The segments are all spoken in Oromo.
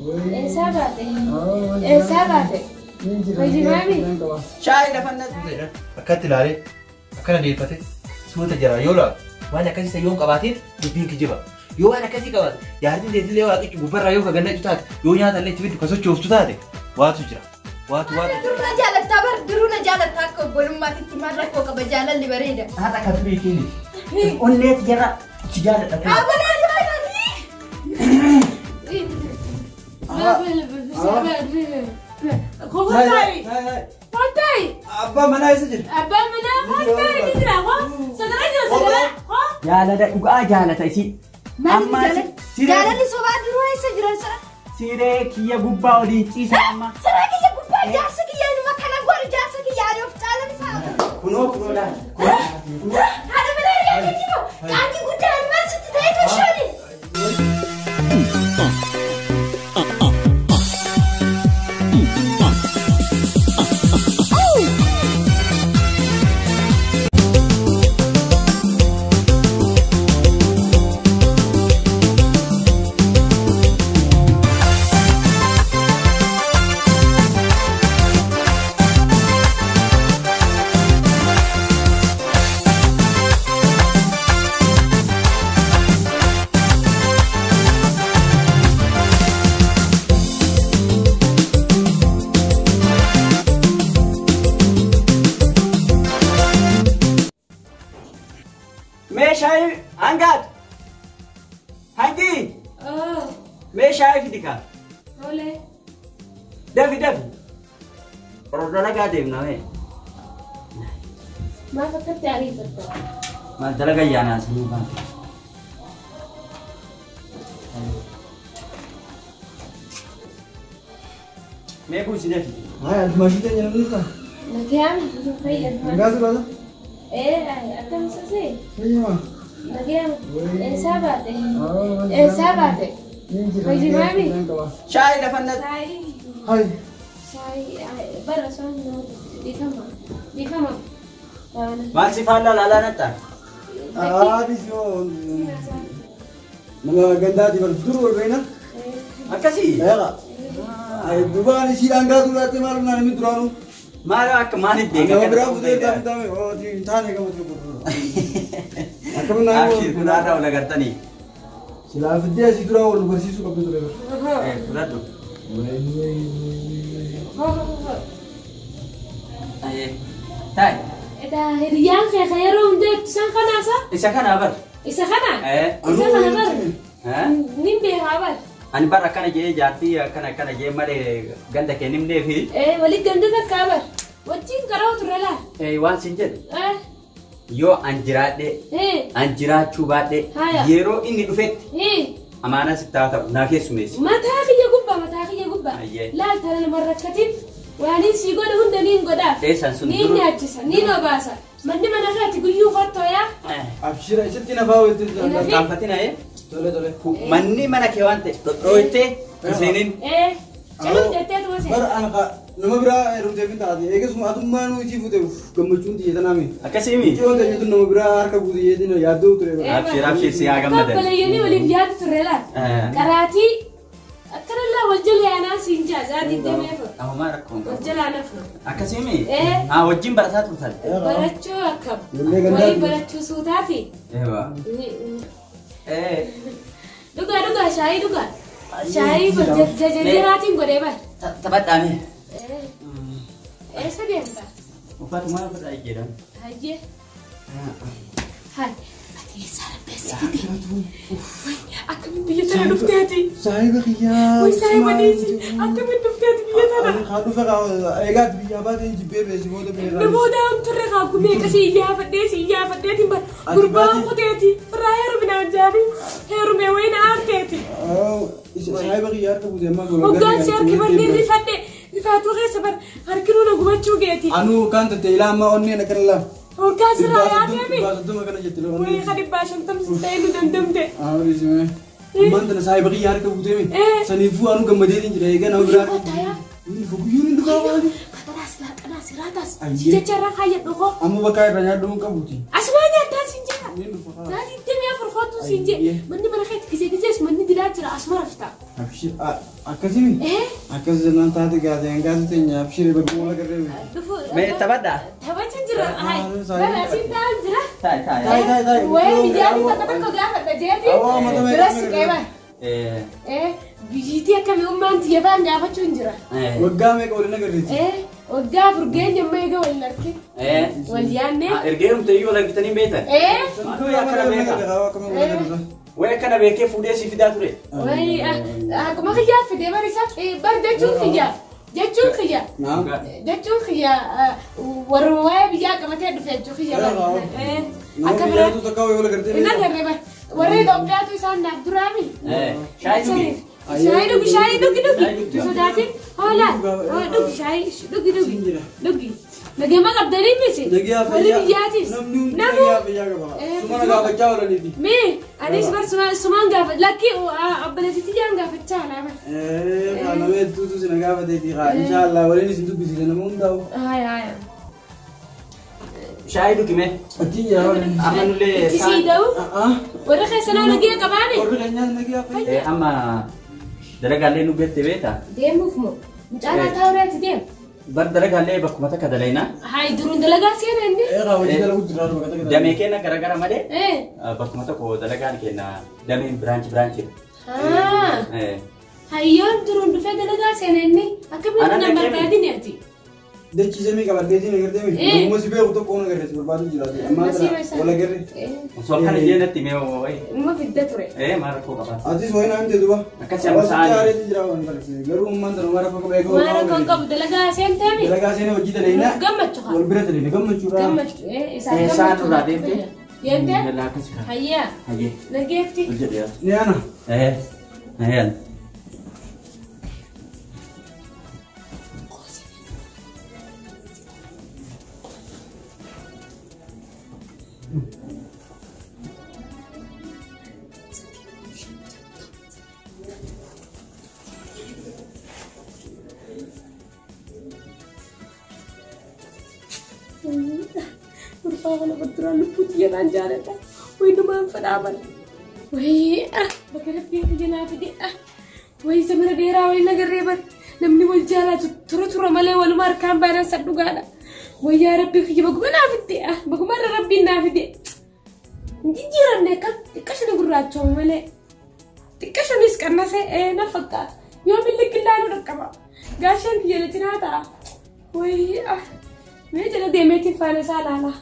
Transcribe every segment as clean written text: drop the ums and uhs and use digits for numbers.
Eessaa baate? Eessaa baate? Hojii maami? Shaayii lafa na. Akkatti ilaalee akkana deeffate suuta jira yoo laatu waan akkasii yoo hin qabaatin dubbiin kijiba. Yoo waan akkasii qabaate jaartiin teessillee waaqichi gubbarraa yoo gagannachuu taate yoo nyaata illee itti fiddu ka sochooftu taate waatu jira. Waatu waatu jira. Duruu na jaalattaa bar duruu na jaalattaa akka obbolummaatitti maal rakkoo qaba jaalalli bareeda. Haadha akka turii keeni. Onneet jara si jaaladha. Abbalaa jaalalli. Kottaayi! Kottaayi! Abbaa manaa eessa jira? Abbaan manaa kottaayi ni jira koo sagalee jira sagalee koo. Jaalala dhugaa jaalata isii. Maal jaalalli sobaa duruu eessa jira sira? Siree kiyya gubbaa oliin ciisa amma. Siree kiyya gubbaa jaarsa kiyya inuma kana godhu jaarsa kiyya ani of caalan isaa. Kunoo kunoo laal. Haadha manaa riyaa keetii moo qaanii guddaan maal sitti ta'e toshaani? Mee shaayii hangaatu. Hangi. Mee shaayii fidi kaa. Tole. Dafi dafi. Dalagaa deemna mee. Maaf akkatti ariifatta? Maal dalagaa yaanaa sanii baate. Mee buusi dafi. Hai, almaashii ta'e jedhamni ta'a. Nagayaan fayyadu. Hangaatu laata? Ee akkam sasee? Fayyuma. Nagayaan eessaa baate? Eessaa baate? Hojii maami? Shaayii lafa na. Shaayii. Hai. Shaayii bara osoo nama dhiifama dhiifama. Maal si faallaa laalaa nattaa? Aadis yoo nama gandaati bar dur wal beena. Akkasii. Eega. Duuba ani si dhangaa duraatti maal naan himi duraanu. Maal akka maaliif deega? Nama biraa futee taa'e taa'e oo taane gama tokko. Akkamiin naan Abshir kun har'a ol agartanii. Silaa fiddee asii duraa wal barsiisuu qabdu ture. Fudhadhu. Taa'e. Edaa hiriyyaan kee kan yeroo hunda isaan kanaasa? Isa kana bar. Isa kana? Isa kana bar. Nin beekaa bar. Ani bar akkana jedhee jaartii akkana akkana jedhee malee ganda kee nimnee fi. Walitti ganda takkaa bar. Wajjin qaroo turre laa. Waan sin jedhu. Yoo an jiraadhe an jiraachuu baadhe yeroo inni dhufetti amaanaa sitti haa ta'u naa keessumeessi. Mataa kiyya gubbaa mataa kiyya gubbaa. Laal tana nama rakkatin waan sii godhe hunda niin godhaaf. Eessaan sun Niin nyaachisa niin obaasa. Manni mana keeti guyyuu qottoo yaa. Abshira isitti nafaa walitti. Qaanfatina ee. Tole tole. Manni mana kee waan ta'e dhodhooytee seeniin. Caluu jettee tuma seena. Bar ana nama biraa heerumteef hin taate eegasuma atummaa nu isii fuute gammachuun xiyye tanaami. Akkasii mi? Itti wanta jettu nama biraa harka buute jeetiin yaaddoo ture. Abshir abshir si haa gammadan. Obboleeyyanii waliif yaadu turre laal. Qaraatii akkanallee wal jala yaanaa siin jaa za'a 24. Ahumaa rakkoon Wal jalaa nafnu. Akkasii mi? Haa wajjin barataa turtan. Barachuu akkam. Walii barachuu suutaati. Eewwa. Dhugaa dhugaa shaayii dhugaa. Shaayii jajajaraatiin godhee bar. Taphadhaame. Eessa deemta? Uffatumaa uffata jedhamu. Hayyee. Hai. Ati eessaa rabbeessi fide? Akkamiin biyya tana dhufteeti? Saayiba kiyyaa. Way saayiba dhiisi. Akkamiin dhufteeti biyya tana? Haa dhufe eegaati biyyaa baatee jibbee beesi booda biyya irraa. Namoota turre kaa gumee akkasii iyyaafadhee si iyyaafadheetiin bar gurbaa kuteeti. Irraa heeruminaan jaanii heerumee wayina aarteeti. Saayiba kiyyaa harka buute ammaa gola. Hoggaan si harki barnee rifadhe rifaatuu keessa bar harkinuu na gubachuu geeti. Anuu kan tatte ilaa ammaa onneen akkana laa. Hoggaan sirraa yaateemi. Dhibbaa kana jette loon. Wayii ka 550 si ta'e nu dandamte. Ammaan tana saayiba kiyyaa harka buuteemi. Saniifuu anuu gammadeetiin jira eegaa nama biraa. Guyyuun hin dhugaa waani. Katanaas laaqanaas raataas. Si jecha irraa kaayyadhu koo. Amma bakka irra nyaadhu hin qabuuti. Asumaa nyaattaa siin jira. Zaati 24 kootu siin jee manni mana keetti gisee gisees manni dilaa jira asuma rafta. Abshir akkasimi? Akkas jennaan taate gaate hangaatu teenya abshir bakkuma wal agarree. Mee taphadhaa? Taphachuun jira. Bara asiin taa'an jira. Taa'i taa'i. Taa'i taa'i taa'i. Wayii miidiyaan takka tokko gaafadha jeeti. Biras qeeba. Biyyiitii akkamii ummaan tiyyafaan gaafachuun jira. Waggaa meeqa waliin agarreeti? Waggaa 4 geenya amma eega waliin argine. Wal yaadne. Ergee humte iyyuu wal argitanii beektan? Wayi akkana beekee fuudhee si fidaa ture. Wayi akkuma kiyyaa fidee barisa bar jechuun kiyyaa jechuun kiyyaa jechuun kiyyaa warra waa'ee biyyaa qabatee dhufe jechuu kiyyaa bar. Akka biraatu takka wayii wal agartee. Inni agarree bar warra Itoophiyaatu isaan naaf duraami. Shaayii dhugi. Shaayii dhugi shaayii dhugi dhugi sodaatin hoolaan dhugi shaayii dhugi dhugi dhugi. Nagema qabdanii miti. Warri biyyaatis. Namni hundi nagaa fayyaa qaba. Sumana gaafachaa oolaniiti. Mee anis bar sumaan gaafa lakkii obboleettitti jaan gaafachaa oolaa bar. Nama hedduutu si na gaafateeti haa inshaallah waliin isin dubbisiise nama hundaa'u. Haya haya. Shaayii dhugi mee. Ittiin jira waliin. Amma nullee. Itti sii da'u. Warri keessanoo nagaa qabaani. Warri keenyaas nagaa fayyaa. Amma dalagaallee nu beekte beektaa? Deemuuf moo? Mucaan taa'ureeti deemu. Bar dalagaallee bakkuma takka dalaynaa. Hayi duruun dalagaa seena inni. Eegaa hojii dalagu jira bakka takka. Damee keenya garagara malee. Bakkuma tokko dalagaan keenya dameen biraanchi biraanchi. Hayyoon duruun dhufee dalagaa seena inni akkamitti nama barbaadini ati. Dachii qabadheetiin agartee miti. Namuma si beeku tokko na agarreessi barbaadu jiraate. Ammaa kana wal agarre. Osoo akkana jeenatti mee wayi. Numa fidda ture. Maal rakkoo qabaa? Atis wayi naan jedhu ba. Akkasii amma sa'aan. Aareetti jira waan barreesse. Garuu ummaan tana maal rakkoo qaba eeguu. Maal rakkoo qabu dalagaa seenteemi. Dalagaa seenee hojii dalaginaa. Gammachuu haa. Wal bira dalaginaa gammachuudha. Gammachuu isaan gammachuu. Sa'aan irraa deemte. Deemte? Akkasii kaa. Hayyaa. Hayyee. Nageetti. Ni ana. Hayyaan. Gurbaa kana bakka lubbuutti jedhaan jaaladha. Wayinumaan fedhaa bara. Wayii bakka rabbii kiyya naa fide. Wayii zamana dheeraa wayii nagarree bara. Namni wal jaalatu tura tura malee waluma harkaan baanaan san dhugaadha. Wayyaa rabbii kiyya baguma naa fidde. Baguma irra rabbiin naa fide. Jijjiiramne akka xiqqa shani gurraachoome malee. Xiqqa shanis qannasee na fakkaata. Yoo billiqillaa nu dhaqqaba. Gaasheen kiyya na cinaa ta'a. Wayii mee jala deemeetiin faana isaa ilaalaa.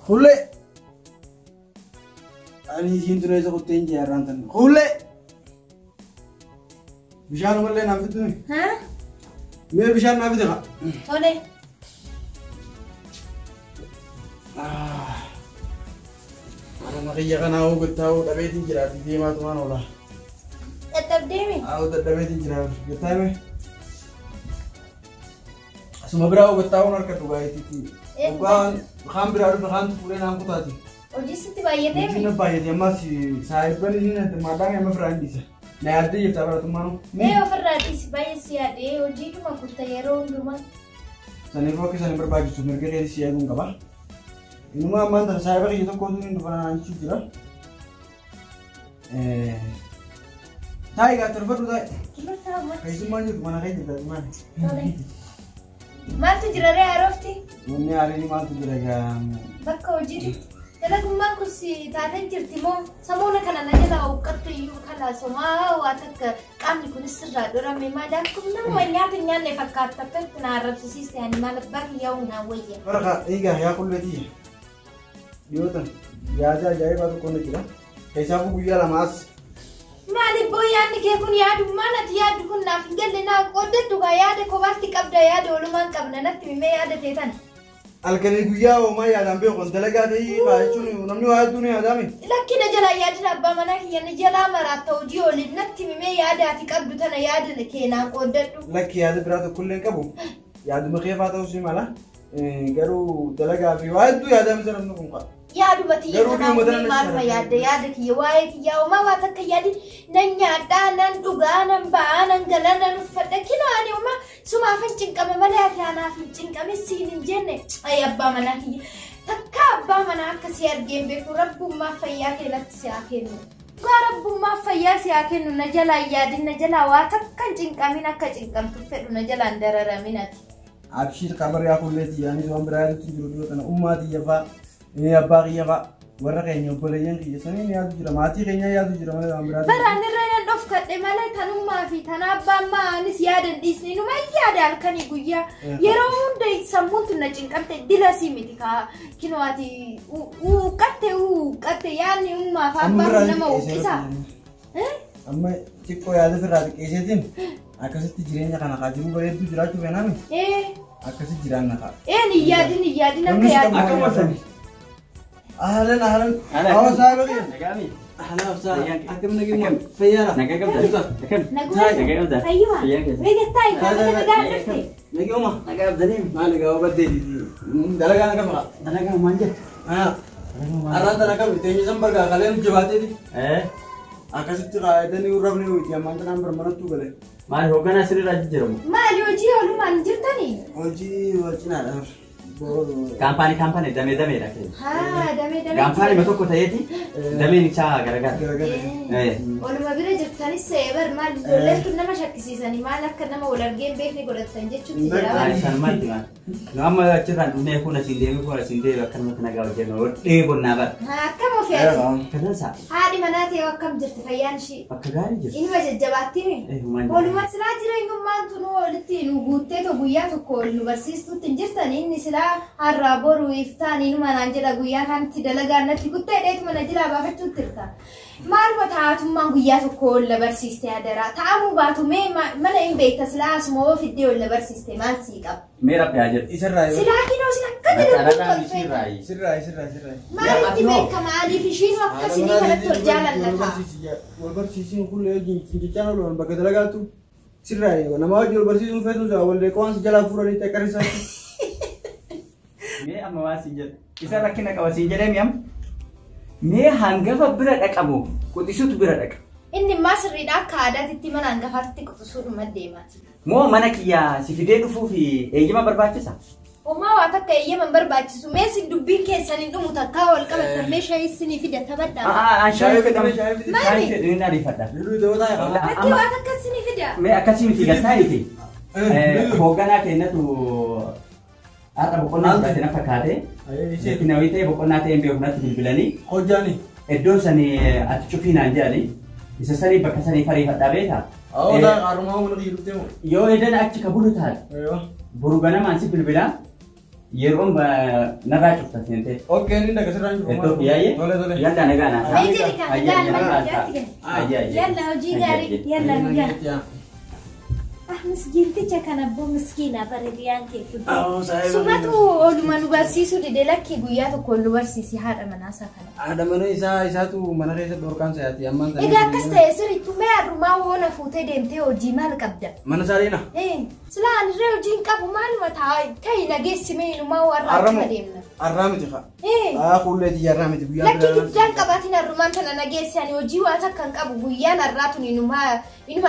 Hulle! Ani isiin tun eessa kuttee hin jaarraan tan. Hulle! Bishaan umallee naaf fiddu. Mee bishaan naaf fide haa. Tole. Mana kiyya kanaa hoo gattaa'uu dhabeetiin jiraati deemaa tumaan oola. Dadhabdeemi? Haa dadhabeetiin jira gattaa'ime. Asuma biraa hoo gattaa'uun harka dhugaatiitti. Dhugaan kaan biraa dhufe kaantu fuudhee naan kutaati. Hojii sitti baay'atee mi? Hojii na baay'ate ammas saayibban isiin maadhaan amma firaan dhiisa. Na yaaddee jirta baratummaanu. Mee ofirraa dhiisi baay'ee si yaadee hojiidhuma kutta yeroo hundumaa. Saniifuu akka isaan barbaachisu mirga keessa si eeguun qaba. Inuma ammaan tana saayiba kiyya tokkotu hin dhufan jechuu jira. Taa'i gaa tolfadhu taa'i. Keessummaan jirtu mana keessa jirta maali? Maaltu jira ree haarofti? Wanni haareen maaltu jira gaa? Bakka hojiitti. Dalagummaan kun si taatee jirti moo samuuna kana na jala huqqattu iyyuu kana somaa waa takka qaamni kunis sirraa dhorame maali akkuma nama nyaata hin nyaanne fakkaata akkatti na arrabsisiiste ani maal abbaa kiyyaa humnaan wayya. Warra egaa yaa qulleetii dhiyootan yaada ajaa'ibaa tokko na jira. Keessaafuu guyyaa lamaas. Maaliif boo yaadni kee kun yaadummaan ati yaaddu kun naaf hin galle naa qooddadhu gaa yaada kophaatti qabda yaada oolumaan qabna natti himee yaada tee tana. Halkanii guyyaa hoomaa yaadaan beeku dalagaa ta'ii haa jechuun namni waa hedduu ni yaadaame. Lakkina jalaa yaadina abbaa manaa kiyya ni jalaa maraatta hojii oliin natti himee yaada ati qabdu tana yaada kee naa qooddadhu. Lakki yaada biraa tokkollee hin qabu. Yaaduma kee faa ta'uu si mala. Garuu dalagaa fi waa hedduu yaadaame sana namni kun qaba. Yaaduma tiyya kanaaf maaluma yaadda yaada kiyya waa'ee kiyya homaa waa takka yaadin nan nyaadhaa nan dhugaa nan ba'aa nan gala nan uffadha kinoo ani homaa sumaafan cinqame malee ati anaaf hin cinqame siin hin jenne ay abbaa manaa kiyya takka abbaa manaa akkasii argeen beeku rabbummaa fayyaa kee latti si haa kennu. Dhugaa rabbummaa fayyaa si haa kennu na jalaa yaadin na jalaa waa takka hin cinqamin akka cinqamtu fedhu na jalaan dararamin ati. Abshir kabar yaa kulleetti yaanis waan biraa yaadutti jiru dhiyoo kana ummaa tiyya fa'aa abbaa kiyya fa'aa warra keenya obboleeyyan kiyya saniin yaadu jira maatii keenya yaadu jira malee waan biraa. Baraan irra nan dhofkadhe malee tanummaa fi tana abbaan maanis yaadan dhiisne numa yaada halkanii guyyaa yeroo hunda sammuun tun na cinqamte dilasii miti kaa kinoo ati uuqqatte uuqqatte yaadni ummaa fi abbaan nama uqqisa. Amma xiqqoo yaada ofirraa xiqqeesseetiin akkasitti jireenya kana kaa jiruu bareedduu jiraachuu feenaami. Akkasitti jiraanna kaa. Ni yaadin yaadin akka yaadin. Akkam ooltan? Ahlan ahlan. Awa saahiba kiyya. Nagaami. Ahlan absaa. Akkam nageenyuma fayyaadha. Nagaa qabda. Akkam. Nagaa qabda. Fayyuma. Fayyaa keessa. Meeqa taayi nagaa dhufte. Nageenyuma. Nagaa qabdanii. Maal egaa baddee dalagaa nagaa maqa. Dalagaa maal jettu? Arraan tana qabu teenye san bargaa kaleen jabaateeti. Akkasitti qaayatanii urrafni nuti ammaan tanaan barmanattuu gale. Maal hoogganaa sirriirraa jijjiiramu? Maali hojii oolumaan jirtanii? Hojii wal cinaadha. Kaampaanii damee dameedha keenya. Haa damee damee. Kaampaanii tokko ta'eeti dameen isaa garagara. Oluma bira jirtanis bar maal ijoolleen tun nama shakkisiisanii maal akka nama wal argee hin beekne godhatan jechuutti jira. Maal isaan maal maal? Nu amma achirraan dhufnee kun asiin deemee kun asiin deemee akkanumatti nagaa hojjennu dheebonnaa bara. Akkam of yaadu? Kanansa. Haadhi manaa ta'e akkam jirti fayyaan ishii? Bakka gaarii jirti. Inuma jajjabaatti mi? Oluma silaa jireenyummaan tun walitti nu guuttee guyyaa tokko ol nu barsiistuutti hin jirtan inni silaa har'aa boru iftaan inuma naan jedha guyyaa kanatti dalagaa natti guttee dheetuma na jilaa baafachuutti jirta. Maaluma taa'atummaan guyyaa tokko ol na barsiiste adaraa taa'amuu baatu mee mana hin beekta silaa asuma oo fiddee ol na barsiiste maal sii qaba? Mee rabbi haa jedhu. Isarraa Silaa kinoo sila akka jedhu Sirraayi. sirraayi sirraayi sirraayi. Maalitti beekama aliif ishiin akkasinii kanatti ol jaalallata. Wal barsiisiin kun jechaan oolu bakka dalagaatu sirraayi nama hojii wal barsiisuun feetu wal leeqoo si jalaa fuudhanii taqqarisaatti. Mee amma waan siin jedhu isa rakkina qaba siin jedhee mi'am mee hangafa bira dhaqamu quxisuutu bira dhaqa. Inni immaa sirriidha akka aadaatitti mana hangafaatti quxisuudhuma deemaati. Moo mana kiyyaa si fidee dhufuuf eeyyama barbaachisa? Homaa waa takka eeyyama hin barbaachisu mee sin dubbiin keessan hin dhumu takkaa wal qabattan mee shaayii isinii fida taphadhaa. Shaayii fedhu shaayii fedhu inni ariifadha. Bakki waa takka isinii fida. Mee akkasii miti galtaayiiti. Hoogganaa keenyatu har'a boqonnaa fudhate na fakkaate. Kinawii ta'e boqonnaa ta'e hin beeku natti bilbilanii. Hojjaani. Iddoon sanii ati cufii naan jedhani. Isa sanii bakka sanii fariifadhaa beekaa? Harumaa mana kiyya dhuftee moo? Yoo edan achi ka bulu taate. Boru ganamaan si bilbilaa yeroon narraa cufta seentee. Okkee inni dhaga sirraan jiru. Iddoo kiyyaayye? Tole tole. Yalla nagaa naa. Mee jedhi kaa nagaa mana kiyyaatti gala. Yalla hojii gaarii yalla nagaa. Ah miskiinticha kana abboo miskiina bareediyaan kee guddaa. Sumatu ooluma nu barsiisuu dide lakkii guyyaa tokko ol nu barsiisi haadha manaa isaa kana. Haadha mana isaa isaatu mana keessa dhorkaan sayaati ammaan tana. Egaa akkas ta'e sirriittu mee har'umaa hoona fuutee deemtee hojii maal qabda? Mana isaa deena? Silaa ani irree hojii hin qabu maaluma ta'e nageessi mee inumaa warra achuma deemna. Har'aa miti kaa. Haa kulleetii har'aa miti guyyaa biraa. Lakkii guddaan qabaatiin har'umaan tana nageessi ani hojii waa takka hin qabu guyyaan har'aa tun inuma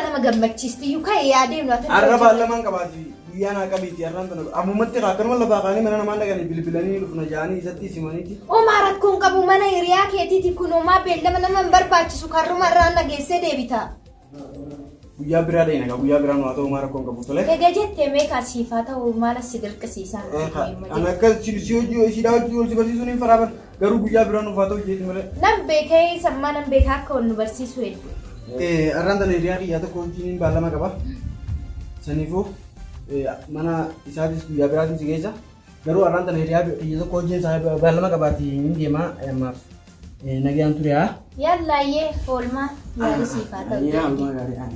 nama gammachiisti iyyuu ka'e yaadee Har'a baalamaan qabaati guyyaa naa qabiiti har'aan tana ammumatti kaa akkanuma lafaa kaanii mana namaan dhaqanii bilbilanii dhufna jaanii isatti simaniiti. Homaa rakkoon qabu mana hiriyaa keetiiti kun homaa beellama nama hin barbaachisu karruma irraan nageessee deebita. Guyyaa biraa deena guyyaa biraa nu haa ta'u homaa rakkoon qabu tole. Egaa jettee meeqa siifaa ta'u maal si dirqisiisaa? Ani akka si hojii isiidhaa hojii wal si barsiisuun hin faraaban garuu guyyaa biraa nuuf haa ta'u jeeti malee. Nan beekee sammaa nan beekaa akka wal nu barsiisu hedduu. Har'aan tana hiriyaa kiyyaa tokko wajjin baallama qaba. Saniifuu mana isaatis guyyaa biraatiin si geessa. Garuu har'aan tana hiriyaa kiyya tokko wajjin baallama qabaati hin deemaa ammaaf nagaan ture haa. Yallaayyee oolmaa gaarii siif haa ta'u. Yaa oolmaa gaarii haa.